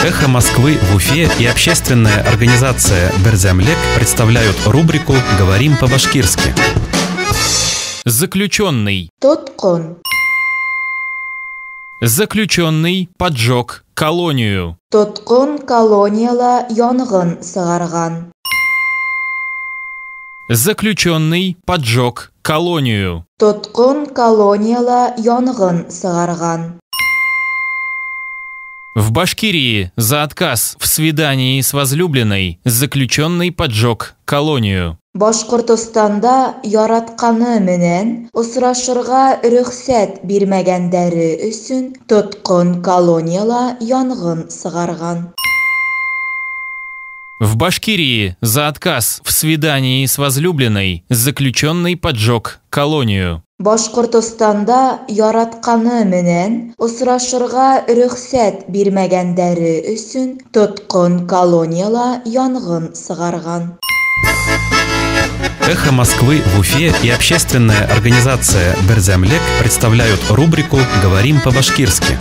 «Эхо Москвы» в Уфе и общественная организация «Берҙәмлек» представляют рубрику «Говорим по-башкирски». Заключенный. Тотҡон. Заключенный поджег колонию. Тотҡон колонияла янғын сығарған. Заключенный поджег колонию. Тотҡон колонияла янғын сығарған. В Башкирии за отказ в свидании с возлюбленной заключенный поджег колонию. Башҡортостанда яратҡаны менән осрашырға рөхсәт бирмәгәндәре өсөн тотҡон колонияла янғын сығарған. В Башкирии за отказ в свидании с возлюбленной заключенный поджег колонию. Башҡортостанда яратҡаны менән осрашырға рөхсәт бирмәгәндәре өсөн тотҡон колонияла янғын сығарған. «Эхо Москвы» в Уфе и общественная организация «Берҙәмлек» представляют рубрику «Говорим по-башкирски».